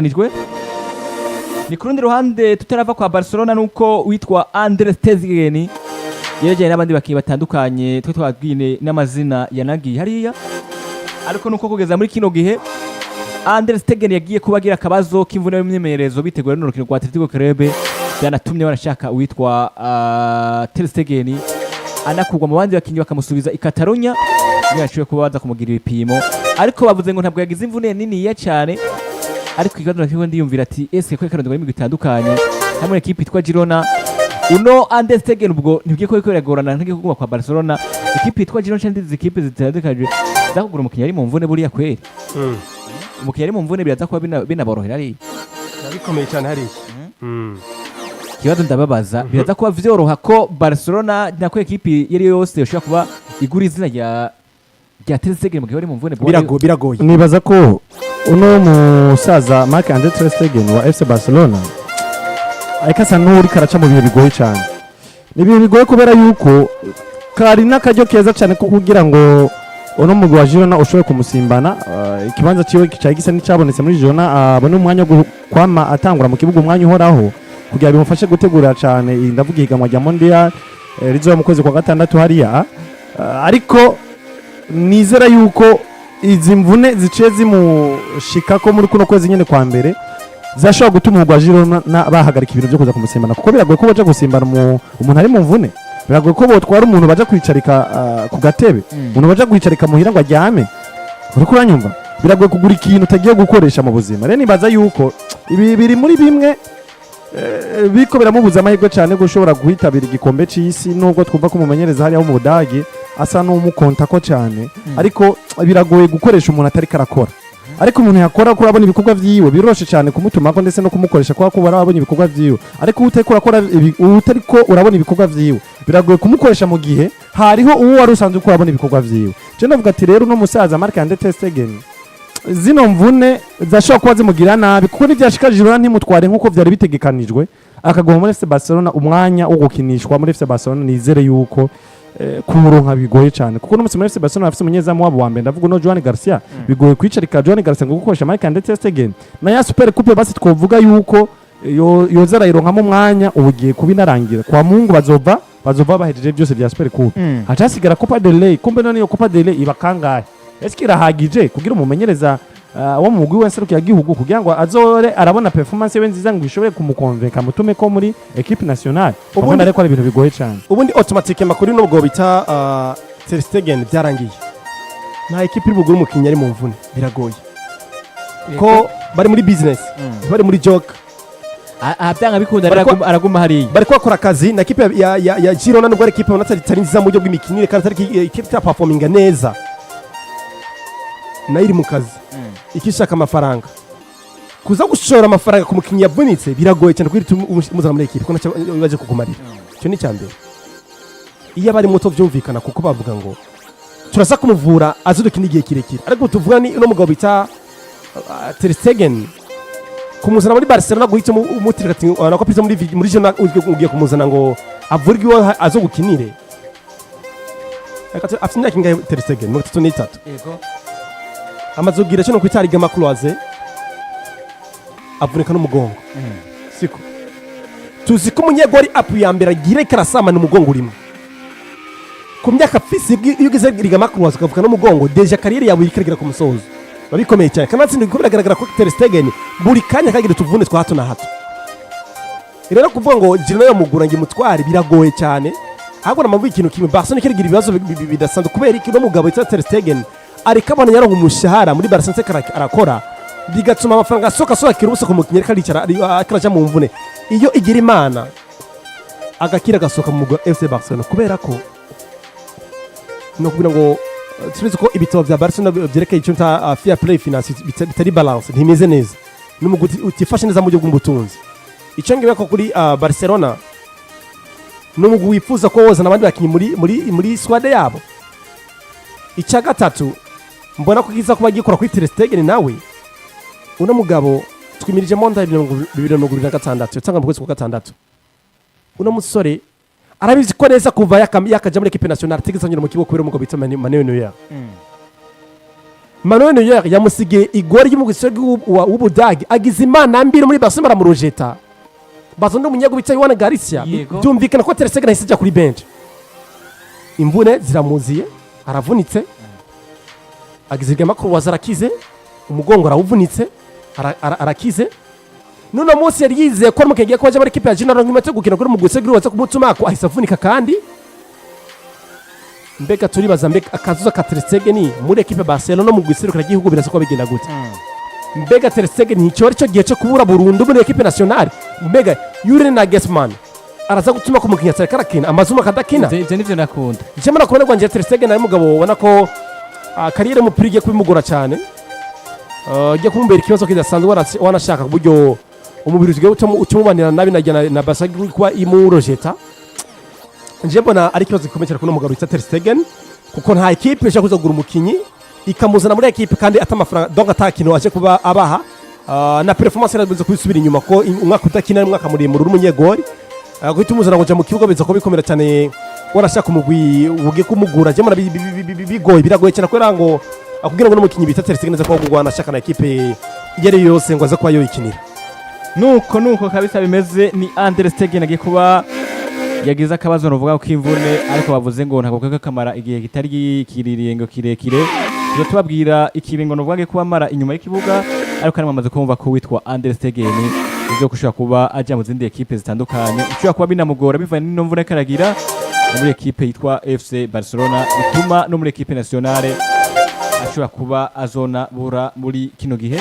Nijwe ni ku rundi ruhande tutarava kwa Barcelona, nuko witwa Andres ter Stegen yeregeranye n'abandi bakinnyi batandukanye twe twabwine n'amazina yanagiye hariya, ariko nuko kugeza muri kino gihe Andres ter Stegen yagiye kuba agira akabazo k'imvune y'imyimenyerezo bitegura runo rukino rwa Atletico Club. Byanatumye barashaka uwitwa Ter Stegen anakurwa mu bandi bakinnyi, bakamusubiza i Catalonia niyo yashoboye kuba baza kumugira ibipimo, ariko bavuze ngo ntabwo yagize imvune niniya cyane. Ariko ikibazo nakimwe ndiyumvira ati: ese ko karondwa n'imigwi itandukanye hamwe ekipe yitwa Girona, uno Andres Ter Stegen ubwo ntibwiye ko biriko biragorana, ntigiye kuguma kwa Barcelona, ekipe yitwa Girona cyangwa izindi ekipe zitandukanye zakugura umukinnyi ari mu mvune? Buriya kweri umukinnyi ari mu mvune biraza kuba binaborohera ari Bikomeye cyane hariya. Ikibazo ndababaza: biraza kuba vyoroha ko Barcelona nako ekipe iyo ari yo yose yoshobora kuba igura izina rya Ter Stegen mu gihe bari mu mvune? Biragoye. Nibaza ko uno musaza Marc Andre ter Stegen wa FC Barcelona ariko asa n'uriko araca mu bihe bigoye cyane. Ni ibihe bigoye kubera yuko kari n'akaryo keza cyane ko kugira ngo uno mugwi wa Girona ushobore kumusimbana, ikibanza ciwe cari gisa n'icyabonetse muri Girona, abone umwanya wo kwama atangura mu kibuga umwanya uhoraho kugira bimufashe gutegura cyane iyi, ndavuga ihiganwa rya Mondial rizoba mu kwezi kwa gatandatu hariya. Ariko nizera yuko izi mvune ziciye zimushikako muri kuno kwezi nyine kwa mbere zashobora gutuma umugwi wa Girona bahagarika ibintu byo kuza kumusimbana, kuko biragoye ko baja gusimbana umuntu ari mu mvune. Biragoye ko botwara umuntu baja kwicarika ku gatebe, umuntu baja kwicarika muhira ngo aryame. Uriko uranyumva? Biragoye kugura ikintu utagiye gukoresha mu buzima. Rero nibaza yuko ibi biri muri bimwe biko biramubuza amahirwe cyane gushobora guhitabira igikombe c'isi, nubwo twumva ko umumenyereza hariya wo mu Budage asa n'umukontako cyane. Ariko biragoye gukoresha umuntu atariko arakora. Ariko umuntu yakora ko urabona ibikorwa vyiwe, biroroshe cyane kumutumako ndetse no kumukoresha kubera ko barabonye ibikorwa vyiwe. Ariko utariko urakora utariko urabona ibikorwa vyiwe, biragoye kumukoresha mu gihe hariho uwo wari usanzwe uko urabona ibikorwa vyiwe. Je ndavuga ati rero uno musaza Marc Andre ter Stegen, zino mvune zashobora kuba zimugira nabi, kuko nivyashika Girona ntimutware nk'uko vyari bitegekanijwe, akaguma muri FC Barcelona, umwanya wo gukinishwa muri FC Barcelona nizere yuko kumuronka bigoye cyane, kuko n'umunsi muri FC Barcelona bafise umunyezamu wabo wa mbere, ndavuga uno Joan Garcia. Bigoye kwicarika Joan Garcia ngo gukoresha Marc Andre ter Stegen. Na ya Super Coupe basi twovuga yuko yoza arayironkamo umwanya, ubu ugiye kuba inarangira kwa Mungu, bazova bahejeje byose vya Super Coupe, haca hasigara Copa del Rey. Kumbe none iyo Copa del Rey iba kangahe? Ese irahagije kugira umumenyereza wo mu mugwi w'enserukira gihugu kugira ngo azore arabona performance ye nziza ngo ishobore kumukonvenka mutume ko muri équipe nationale? Ubona ariko ari ibintu bigoye cyane. Ubundi automatique makuru nubwo bita Ter Stegen byarangiye, nta ekipe iri bugure umukinnyi ari mu mvune. Biragoye ko bari muri business, bari muri joke. Aha byanga bikunda araguma hariya. Bari bakora akazi na ekipe ya Girona, nubwo ari ekipe ubona atari nziza mu buryo bw'imikinire kandi atari ekipe itaperforminga neza, nayo iri mu kazi ikishaka amafaranga. Kuza gushora amafaranga ku mukinnyi yavunitse biragoye cyane kuko umuzana muri ekipe ko ntacyo baje kukumarira. Icyo ni icya mbere. Iyo abari muto byumvikana, kuko bavuga ngo turaza kumuvura azudukina igihe kirekire. Ariko tuvuga ni uno mugabo bita Ter Stegen, kumuzana muri Barcelona guhita umutirika ati nako pizza muri Girona, ugiye kumuzana ngo avurwe iwe azo gukinire. Reka afite imyaka ingahe Ter Stegen? 33. Amaze kugira cyo no kwita ligaments croisés, avunika n'umugongo. Siko tuzi ko umunyegori apu ya mbere agira ikarasamana umugongo urimo ku myaka afise. Iyo ugeze ligaments croisés ukavuka n'umugongo, déjà carrière yawe iriko ku musozo, biba bikomeye cyane. Kandi natsinda kuko biragaragara ko Ter Stegen buri kanya kagira utuvune twa hato na hato. Rero kuvuga ngo Girona yamugura ngo imutware biragoye cyane. Ahubwo namavuga ikintu kimwe: Barcelona ikirigira ibibazo bidasanzwe. Kubera iki? Uno mugabo witwa Ter Stegen ariko abona yaronka umushahara muri Barcelona ndetse arakora, bigatuma amafaranga asohoka asohokera ubusa ku mukinnyi, ariko aricara ariko araja mu mvune. Iyo igira Imana agakira agasohoka mu mugwi wa FC Barcelona, kubera ko ni ukugira ngo turizi ko ibitabo vya Barcelona vyerekeye icyo nta fair play finance bitari balance, ntimeze neza, ni umugwi utifashe neza mu buryo bw'ubutunzi. Icyo ngiye ko kuri Barcelona ni umugwi wifuza ko wozana abandi bakinnyi muri squad yabo. Icya gatatu mbona ko kiza kuba gikora kuri Ter Stegen nawe, uno mugabo twimirije monda 2026 yatanga mu kwezi kwa gatandatu. Uno musore arabizi ko neza kuva yakaja muri équipe nationale atigeze anyura mu kibuga kubera umugabo bita Manuel Neuer. Manuel Neuer yamusigiye igori ry'umugwi w'Ubudagi, agize imana mbiri muri Barcelona baramurojeta, bazana umunyegori bita Joan Garcia. Byumvikana ko Ter Stegen ahise ajya kuri bench, imvune ziramuziye, aravunitse, agize ligament croisé, arakize, umugongo arawuvunitse, arakize. Nuno munsi yari yizeye ko ari ko aje muri équipe ya Girona nk'imaze gukina kuri mugwi waza kumutuma ko ahise avunika. Kandi mbega turibaza, mbega akazuza ka Ter Stegen muri équipe Barcelona no mu giserukira gihugu biraza kuba bigenda gute? Mbega Ter Stegen nticyo ari cyo gihe cyo kubura burundu muri équipe nationale? Mbega Julian Nagelsmann araza gutuma ko umukinnyi atareka arakina amazuma akadakina? Ivyo nivyo nakunda. Icyo mbona kubona rwanjye, Ter Stegen ari umugabo ubona ko carrière y'umupira igiye kubimugora cyane. Igiye kumubera ikibazo kidasanzwe, wanashaka ku buryo umubiri usigaye ucamubanira nabi na Barca kuba imurojeta. Nje mbona ari ikibazo gikomeye cyane kuri uno mugabo witwa Ter Stegen, kuko nta équipe ishobora kuza kugura umukinyi ikamuzana muri équipe kandi ata amafaranga, donc ata kintu aje kuba abaha. Na performance yarabuze kubisubira inyuma, ko umwaka udakina ari umwaka muremure uri umunyegori. Guhita umuzana ngo jya mu kibuga biza kuba bikomera cyane, warashaka umugwi ugiye kumugura. Njye mbona bigoye, biragoye cyane, kubera ngo akubwira ngo n'umukinnyi bita Ter Stegen neza kuba kugwana ashaka na équipe iyo ari yo yose ngo aze kuba yoyikinira. Nuko kabisa bimeze. Ni Andre Stegen agiye kuba yagize akabazo novuga ko imvune, ariko bavuze ngo ntabwo kakamara igihe kitari kiririye ngo kirekire. Tuza tubabwira ikiringo novuga agiye kuba amara inyuma y'ikibuga, ariko kandi mwamaze kumva ko witwa Andre Stegen ivyo kushobora kuba aja mu zindi équipe zitandukanye ishobora kuba binamugora bivanye n'ino mvune karagira muri équipe yitwa FC Barcelona, bituma no muri équipe nationale ashobora kuba azona bura muri kino gihe.